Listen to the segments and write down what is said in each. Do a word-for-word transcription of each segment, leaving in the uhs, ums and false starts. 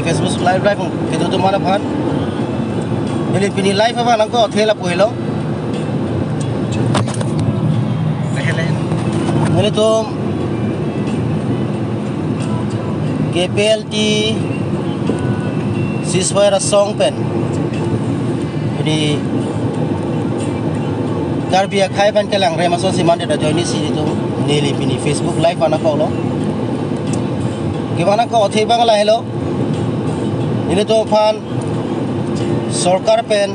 Facebook Live, live kedo atum aphan. Neli pini live aphan nangkok-othe lapu helo. Nelitum K P L T ceasefire asong pen, jadi Karbi akhei aphan kelangrem asonsi mandet ajoine si nelitum neli pini Facebook Live aphan nangkoklo. Kevang nangkok-othe abang lahelo. Nelitum aphan sorkar pen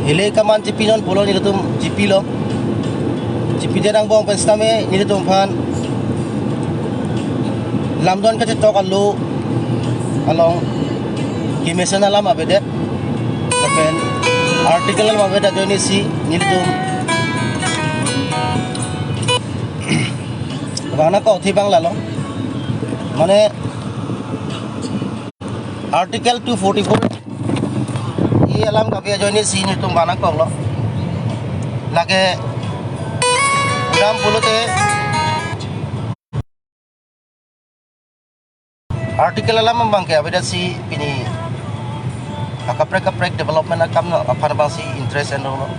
hilai kaman chipinon pulo, nelitum chipilo. Chipidet angbong pen sitame nelitum aphan lamdon kachetok alo along kemesen alam avedet, lapen article alam avedet ajoine si nelitum kevang nangkok-othe abang lalo. Mane Article two forty-four A alam kave ajoine si nelitum kevang nangkoklo. Lake dam pulote article alam abangke avedet si pini akaprek kaprek development akam aphan abangsi interest enlo.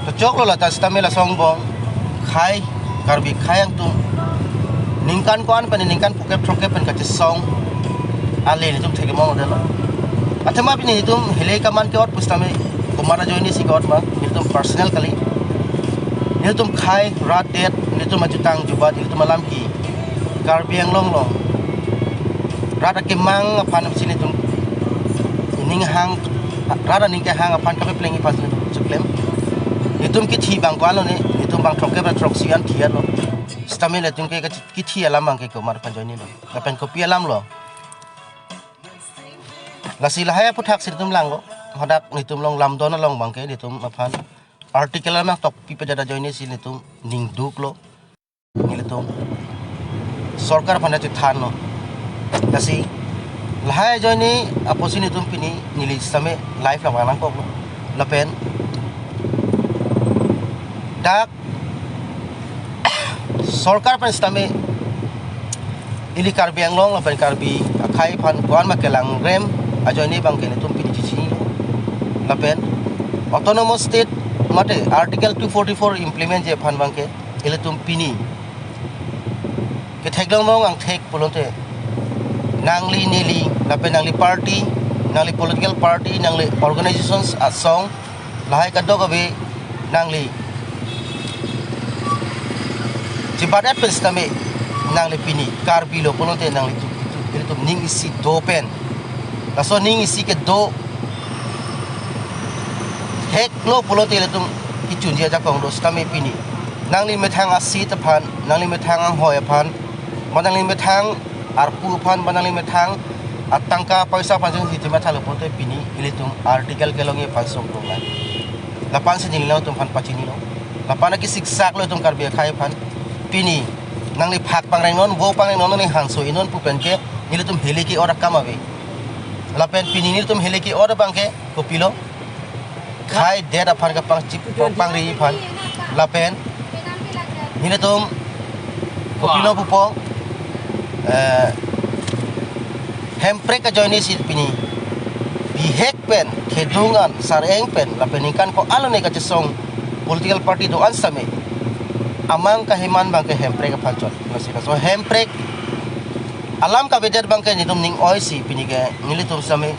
To choklo lata sitame laso angbong khei, Karbi khei angtum ningkan ko-an pen ningkan phokep throkep pen kachesong ale nelitum thekemong detlo. Athema pini nelitum hilai kaman ke-ot pusitame komat ajoine si ke-ot ma, nelitum personal kali. Nelitum khei rat det, nelitum ajutang jubat, nelitum alam ke Karbi Anglong along rat akemang aphan si nelitum ining hang, rat aning kehang aphan kapepleng aphan si nelitum cheklem. Nelitum kithi abang ko-an lone, nelitum bang throkkep ra throksi an thi-etlo. Sitame nelitum ke kithi alam abangke komat aphan ajoine lo, lapen kopi alam lo. Lasi lahai aphuthak si nelitum langlo. Hadak nelitum along lamdon along abangke nelitum aphan article alam tokpipedet ajoine si nelitum ning duklo. Nelitum sorkar aphan chethanlo. Lasi lahai ajoine apotsi nelitum pini neli sitame live la kevang nangkoklo. Lapen dak sorkar pen sitame ili Karbi Anglong lapen Karbi akhei aphan ko-an ma kelangrem ajoine abangke nelitum pini chechinilo. Lapen autonomous state mate Article two forty-four implementji aphan abangke ilitum pini ketheklongmong angthek pulote nangli neli lapen nangli party, nangli political party, nangli organizations asong lahai kadokave nangli chebadet pen sitame nangli pini Karbi lo pulote nangli tu, tu, tu, ilitum ning isi do pen, laso ning isi kedo heklo pulote ilitum kechunji ajakong do sitame pini nangli methang aseat aphan, nangli methang anghoi aphan, ba nangli methang arpu aphan, ba nangli methang atangka paisa aphan jeng hitim athalo pulote pini ilitum article kelongji aphan songkrong nang. Lapensi neli nangtum aphan pachinilo. Lapen ke siksak lo itum Karbi akhei aphan. Pini nangli phak pangrengnon, vo pangrengnon, nangli hanso inon pu pen ke nelitum hilai ke-ot akam ave. Lapen pini nelitum hilai ke-ot abangke kopilo, khei det aphan kapangchip pangri aphan. Lapen nelitum kopilo pupo, eh, Hemprek ajoine si pini bihek pen, kedung an, sareng pen, lapen ningkan ko-an lone kachesong political party do-an sitame amang kahiman abangke Hemprek aphan chot. Lasi laso Hemprek alam kavedet abangke nelitum ning oi si pini ke nelitum sitame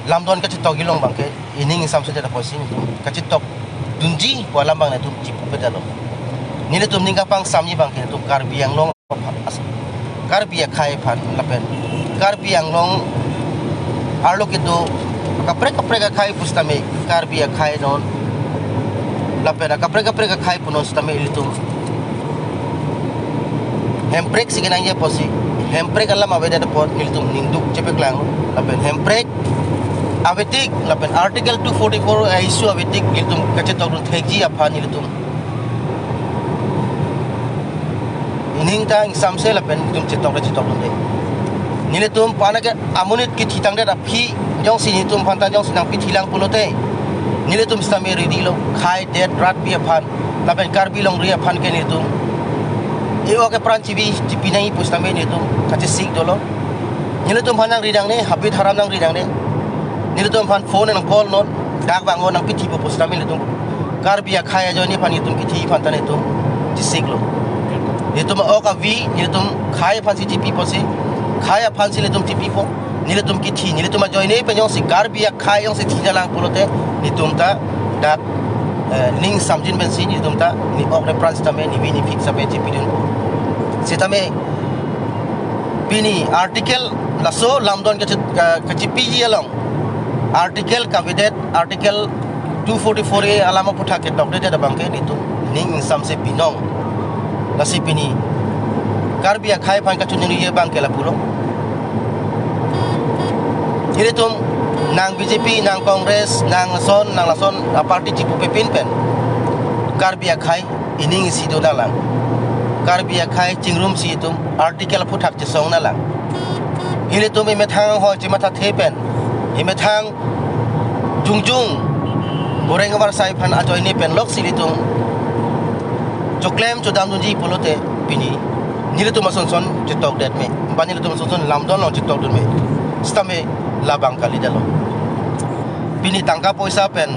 lamdon kachetok ilong abangke ining ingsamsedet apotsi nelitum kachetok dunji pu alam abang nelitum chipupedetlo. Nelitum ning kapangsamji abangke nelitum Karbi Anglong aphan, as-, Karbi akhei aphan lapen Karbi Anglong arlo kedo akaprek kaprek akhei pusitame Karbi akhei non lapen akaprek kaprek akhei punon sitame ilitum Hemprek si kenangji apotsi Hemprek alam avedet apot nelitum ning duk chepaklanglo. Lapen Hemprek avetik lapen Article two forty-four a-issue avetik nelitum kachetokdun thekji aphan nelitum ining ta ingsamse lapen nelitum chetok ta chetokdunde. Nelitum pana ke amonit kithitangdet aphi jongsi nelitum aphanta jongsi nangpithilang pulote nelitum sitame ready lo, khei det rat pi aphan lapen Karbi longri aphan ke nelitum e-ok epran chibi chipi nangji pusitame nelitum kachesik dolo. Nelitum aphan nangri nangne, habit haram nangri nangne. Nelitum aphan phone nang call non, dak bang-o nang pithipo pusitame nelitum Karbi akhei ajoine aphan nelitum kithi aphan ta nelitum chesiklo. Nelitum ok avi, nelitum khei aphansi chipipo si, khei aphansi nelitum chipipo. Nelitum kithi, nelitum ajoine pen jongsi Karbi akhei jongsi thi nanglang pulote, nelitum ta dak, eh, ning samjin pensi nelitum ta ne-ok nepran sitame, nevi nephik sitame chipidun. Sitame pini article laso lamdon kachi-, ka-, kachipiji along, article kavedet, article two forty-four A alam aputhak ketokdedet abangke nelitum ning ingsamse binong. Lasi pini Karbi akhei aphan kachiningri abangke lapulo. Ilitum nang B J P, nang Congress, nang lason, nang lason aparty chipupepin pen Karbi akhei ining isi do nanglang. Karbi akhei chingrumsi itum article aputhak chesong nanglang. Ilitum imethang ho chimathathe pen, imethang jongjong boreng avarsai aphan ajoine pen loksi ilitum choklem chodamdunji pulote pini nelitum asonson chetokdet me, ba nelitum asonson lamdon along chetokdun me, sitame labang kalidetlo. Pini tangka poisa pen,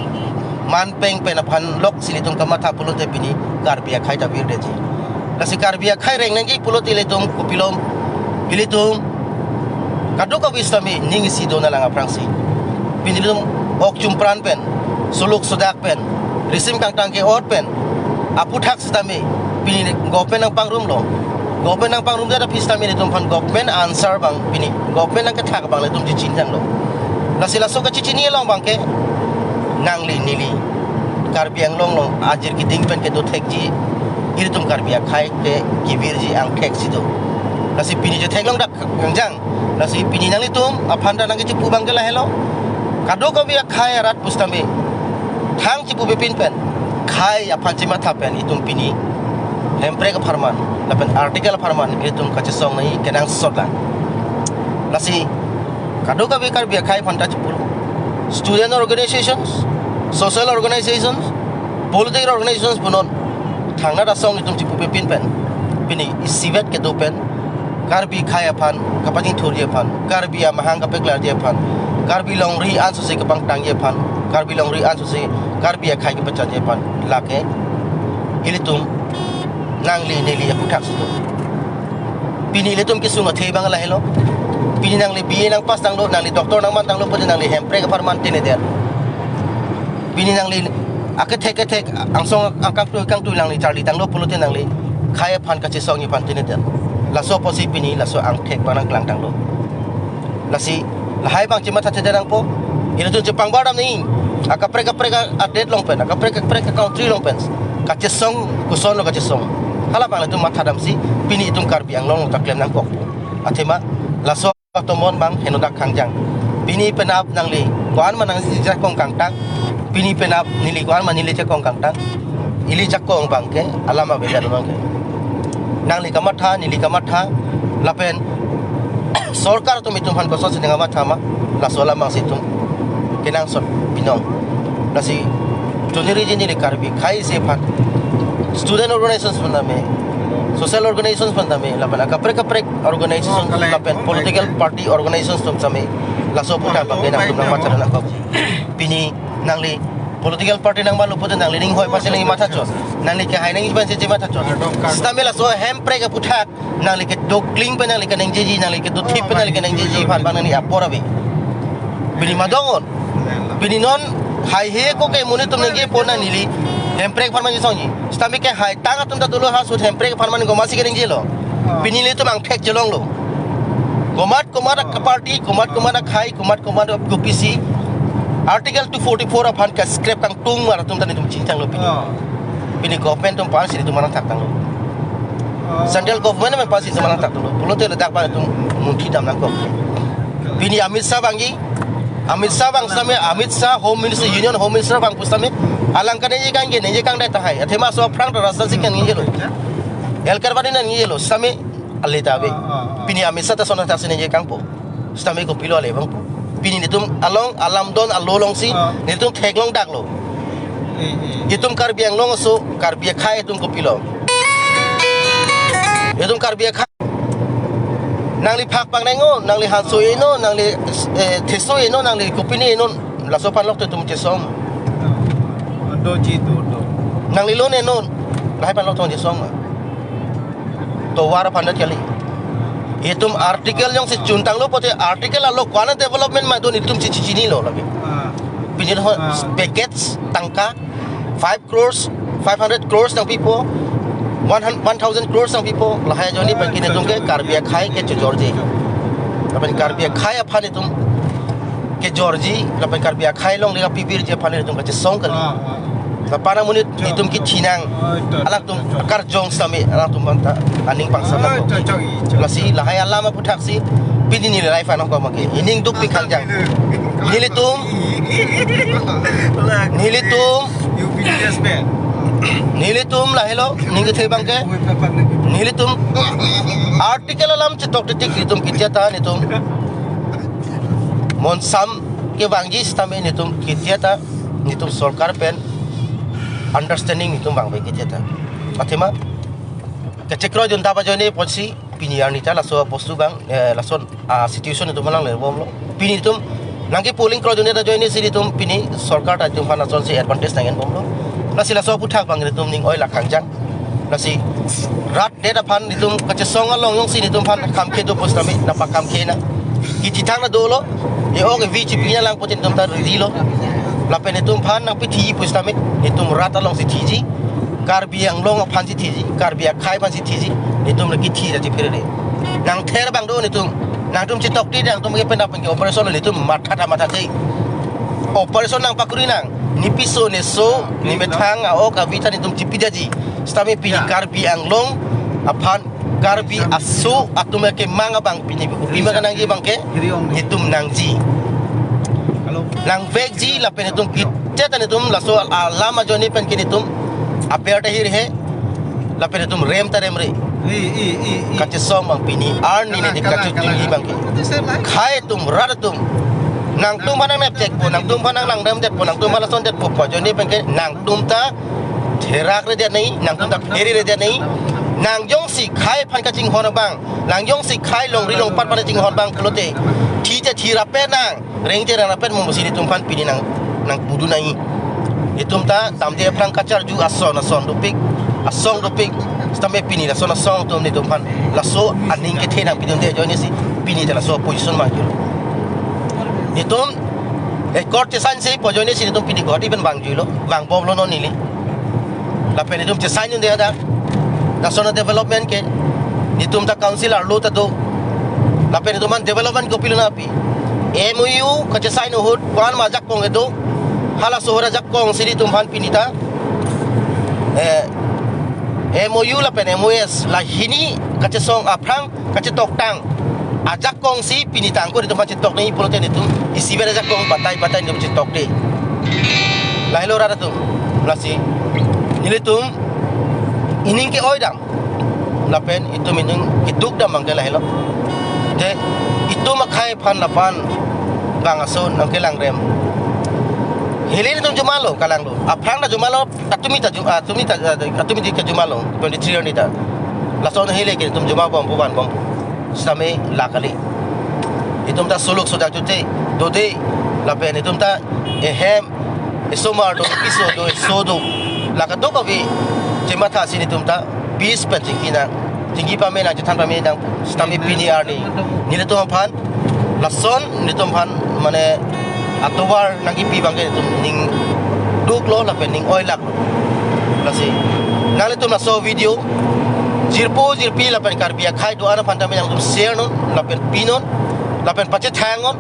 man peng pen aphan loksi ilitum kamatha pulote pini Karbi akhei ta virdetji. Lasi Karbi akhei reng nangji pulote ilitum kopilo, ilitum kadokave sitame ning isi do nanglang aphrangsi. Pini ilitum ok chumpran pen, suluk sudak pen, risim kangtang ke-ot pen aputhak sitame pini government nangpangrumlo. Government nangpangrumdet aphi sitame ilitum aphan government answer abang, pini government nangkethak abang ilitum chichin thanglo. Lasi laso kachechini along abangke nangli neli Karbi Anglong along ajir keding pen kedo thekji ilitum Karbi akhei ke kevirji angthek si do. Lasi pini chetheklong dak kangjang. Lasi pini nanglitum aphan ta nangkechipu abangke lahelo. Kadokave akhei arat pusitame thang chipupepin pen, khei aphan chimatha pen itum pini Hemprek apharman lapen article apharman itum kachesong nangji kenangsot lang. Lasi kadokave Karbi akhei aphan ta chipulo. Student organizations, social organizations, political organizations punon thangnat asong itum chipupepin pen pini isivet kedo pen Karbi akhei aphan kapachingthurji aphan, Karbi amahang kapaklarji aphan, Karbi longri ansose kapangtangji aphan, Karbi longri ansose Karbi akhei kapachanji aphan lake ilitum nangli neli aputhak si do. Pini ilitum kesung athe abang lahelo. Pini nangli B A nangpass tanglo, nangli doctor nangman tanglo pute nangli Hemprek apharman tinidet. Pini nangli akethek kethek angsong akangtui kangtui nangli charli tanglo pulote nangli khei aphan kachesongji aphan tinidet. Laso apotsi pini laso angthek abang nangklang tanglo. Lasi lahai abang chimathathedet nangpo. Ilitum chepangbar dam ni akaprek kaprek adet along pen, akaprek kaprek country along pen kachesong kosonlo kachesong, hala abang ilitum mathadamsi pini itum Karbi Anglong ta klem nangkok. Athema laso atomon abang henodak kangjang. Pini penap nangli ko-an ma nangli jakong kangtang, pini penap neli ko-an ma neli jakong kangtang. Ili jakong abangke alam avedet abangke nangli kamatha, neli kamatha, lapen sorkar atum itum aphan kosonsi nangkamatha ma, laso alam abangsi itum kenangsot binong. Lasi choningri ji neli Karbi akhei isi aphan, student organizations aphan tame, social organizations aphan tame, lapen akaprek kaprek organizations lapen political party organizations atum tame, laso aputhak abangke nangtum nangmatha nangkok. Pini nangli political party nangmanlo pute nangli ning hoi aphansi nangli mathachot, nangli kehai nangji aphansi mathachot. Sitame laso Hemprek aputhak nangli kedokling pen nangli keningjeji, nangli kedothip pen nangli keningjeji aphan abang nangli apor ave. Pini madongon. Pini non haihe ako ke monit atum ningjepo nang neli Hemprek apharman chesongji. Sitame kehai tang atum ta dolo, ha sut Hemprek apharman komatsi keningjelo. Pini ilitum angthek chelonglo. Komat komat aparty, komat komat akhei, komat komat kopisi Article two forty-four aphan ka-scrap kangtung mar atum ta nelitum chingthanglo pini. Pini government atum aphansi nelitum mangthak tanglo. Central government aphansi nelitum mangthak tanglo. Pulote ladak abang itum munthi dam nangkok. Pini Amit Shah abangji, Amit Shah abang sitame, Amit Shah Home Minister, Union Home Minister abang pusitame alang kaningje kangke ningje kangdai tahai. Athema laso aphrang ta rasta si kaningjelo. Elkar bani nangjelo. Sitame ale ta ave. Pini Amit Shah ta sona ta si ningje kangpo. Sitame kopilo ale abangpo. Pini nelitum along alamdon alo alongsi nelitum theklong daklo. Itum Karbi Anglong aso, Karbi akhei atum kopilo. Itum Karbi akhei. Nangli phak pangneng non, nangli hanso e non, nangli, eh, theso e non, nangli kopine e non. Laso aphan lok te itum chesong. Do ji do do. Nangli loan e non. Lahai aphan lok te chesong. Tovar aphan det kali. Itum article jongsi chuntanglo pote article along ko-an development ma do itum chi chi chinilo lake. Ah. Pini ho Ah. package tangka five crores, five hundred crores nangpipo, one hundred, one thousand crores nangpipo, lahai ajoine pen ke netum ke Karbi akhei kechojorji. Lapen Karbi akhei aphan itum kejorji, lapen Karbi akhei along lega pibirji aphan itum kachesong kali. Ah, ah. Lapen amonit itum kithi nang, Ah, itu. Alangtum akarjong sami, alangtum manta aning pangsa Ah, nang. Cocok, cocok. Lasi lahai alam aputhaksi, pini neli lahai aphan ko make. Ining duk pikhanjang. Nelitum, nelitum, You be the best man. Nelitum lahelo, ning kethe abang ke. Nelitum article alam chetok titik nelitum ketia ta nelitum. Monsam kevangji sitame nelitum ketia ta nelitum sorkar pen understanding nelitum vangve ketia ta. Athema kachekroidun ta ajoine apotsi pini arni ta laso bostu abang, eh, lason, ah, situation itum alang le bomlo. Pini itum nangke polling kroidun ta ajoine si itum pini sorkar ta itum aphan asonsi advantage nang-en bomlo. Lasi laso aputhak abang itum ning oi lakhang jang. Lasi rat det aphan itum kachesong along jongsi itum aphan kam kedo pusitame nangpakam ke na. Kithithang na dolo. E-ok e-vi chipi na lang pote itum ta ready lo. Lapen itum aphan nangpithi pusitame itum rat alongsi thiji. Karbi Anglong aphansi thiji, Karbi akhei aphansi thiji, itum lagi thi ra chiphere. Nangther abang do itum, nangtum chitokti nangtum ke penap ke operation itum matha ta matha je. Operation nangpakuri nang, ne piso ne so, ne methang a-ok a-vi ta itum chipidaji. Sitame pini Ya. Karbi Anglong aphan Karbi aso atum kemang abang pini bima kanangji abang ke, itum nangji. Nangvekji lapen itum ketia ta itum laso alam ajoine pen ke itum aber ta hirhe lapen itum rem ta remre. Kachesong abang pini arni ne Kalang, kalang, kachojingji kalang. Abang ke. Khei atum rat atum. Nangtum aphan nangnepchekpo, nangtum aphan nanglangdamdetpo, nangtum aphan lason detpo pu ajoine pen ke nangtum ta therak redet nai, nangtum ta phere redet nai. Nang jongsi khei aphan kachinghon abang, nang jongsi khei longri longpat aphan kachinghon abang pulote, thi te thi rapet nang, reng te reng rapet mo musi itum aphan pini nang, nangpudun nai. Itum ta damde aphrang kacharju ason ason dopik, asong dopik, sitame pini lason asong atum itum aphan laso aning kethe nangpidunde ajoine si pini ta laso position ma kilo. Itum accord chesain si pu ajoine si itum pini Guwahati pen vangjuilo, vangbomlo non neli. Lapen itum chesain unde ada. Lason adevelopment ke. Itum ta council arlo ta do. Lapen itum aphan development kopilo nangpi. M O U kachesain ahut ko-an ma ajakong kedo. Halaso ahut ajakong si itum aphan pini ta. Eh, M O U lapen M O S la hini kachesong aphrang kachetoktang. Ajakong si pini tangko itum aphan chetok nai pulote itum isivet ajakong batai batai itum chetok de. Lahelo rat atum. Lasi nelitum ining ke-oi dam. Lapen itum ining keduk dam abang ke lahelo. Je itum akhei aphan lapen bang ason nangkelang rem. Hile itum jumalo kalanglo. Aphrang ta jumalo. Atumi ta jum-, atumi ta, atumi di ke jumalo, twenty-three arni ta. Lason hile ke itum jumabom pu vanbom pu. Sitame la kali. Itum ta suluk sodak chute, dode, lapen itum ta ehem, esomar do, piso do, eso do. La kadokave chematha si itum ta peace pen chingki nang. Chingki pame nang, chethan pame nang, sitame pini arni. Nelitum aphan, lason nelitum aphan, mane, atovar nangkipi abang ke itum ning duklo, lapen ning oilak. Lasi, nanglitum laso video, jirpo, jirpi, lapen Karbi akhei do-an aphan tame nangtum share non, lapen pinon, lapen pachethang non.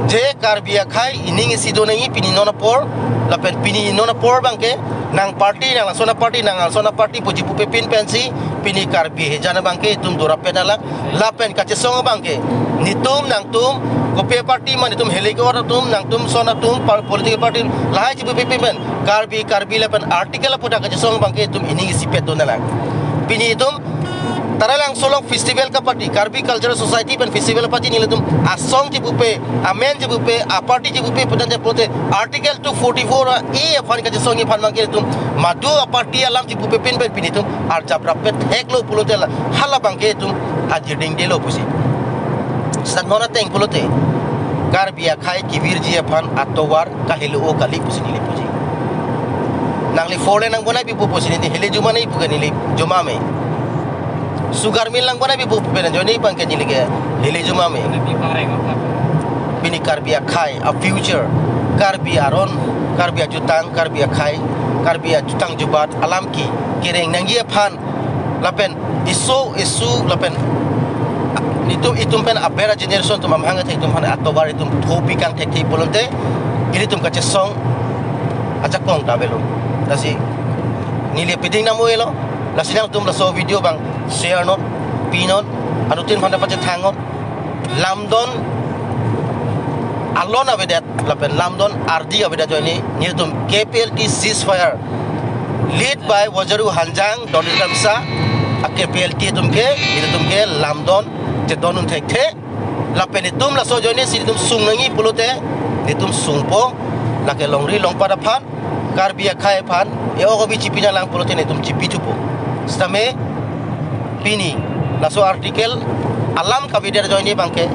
Je Karbi akhei ining isi do nangji pini non apor, lapen pini non apor abang ke, nang party, nang lason aparty, nang lason aparty, puji pupe pin pensi, pini Karbi hejan abang ke, itum dora pen alak, lapen kachesong abang ke. Nelitum, nangtum, kopi party ma nelitum hile ke-ot atum, nangtum son atum, par-, political party, lahai chipupe pin pen, Karbi, Karbi lapen article aputhak kachesong abang ke, itum ining isipet do nang. Pini itum, Taralangso along festival kaparty, Karbi Cultural Society pen festival party nelitum asong chipupe, amen chipupe, aparty chipupe pudante pulote Article two forty-four A aphan kachesong aphan abangke itum madu aparty alam chipupe pin pen pini itum arjap rapet heklo pulote la hala abangke itum ajirding delo pusi. Sat mona teng pulote Karbi akhei kevirji aphan atovar kahelo kali pusi neli puji. Nangli four lane nangbonai pipo pusi neli hele juma nai pu ke neli juma me. Sugar mill nangbonai pipo pu pen ajoine abangke neli ke hele juma me. Pini Karbi akhei a future, Karbi aron, Karbi ajutang, Karbi akhei, Karbi ajutang jubat alam ke kereng nangji aphan lapen iso isu lapen itum itum pen aber generation atum amahang athek atum aphan atovar itum thopi kangthek thek pulote ilitum kachesong ajakong ta avelo. Lasi neli piding namo elo. Lasi nangtum laso video abang share non, pi non, anuttin aphan ta pachethang non. Lamdon alon avedet lapen lamdon ardi avedet ajoine nelitum K P L T ceasefire led by Wajaru Hanjang, Donald Kramsa, a K P L T atum ke, nelitum ke lamdon chedondun thekthe. Lapen itum laso ajoine si itum sung nangji pulote itum sungpo, lake longri longpat aphan, Karbi akhei aphan, e-ok abi chipi nanglang pulote itum chipi thupo. Sitame pini laso article alam kavedet ajoine abangke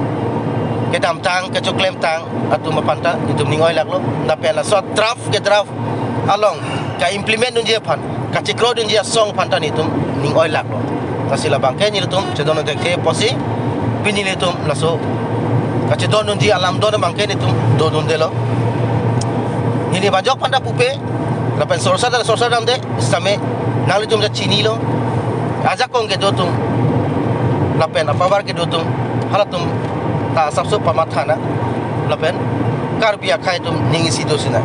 kedamtang, kechoklemtang atum aphan ta itum ning oilaklo. Lapen laso draft ke draft along ka-implement dunji aphan, kachekro dunji asong aphan ta itum ning oilaklo. Lasi labangke nelitum chedondun thekthe pusi pini nelitum laso kachedon dunji alamdon abangke nelitum dondundelo. Neli bajok aphan ta pupe, lapen sorsa ta sorsa damde, sitame nanglitum ta chinilo. Ajakong kedo atum lapen apavar kedo atum, halatum ta asapso pamatha nang, lapen Karbi akhei atum ning isi do sinang.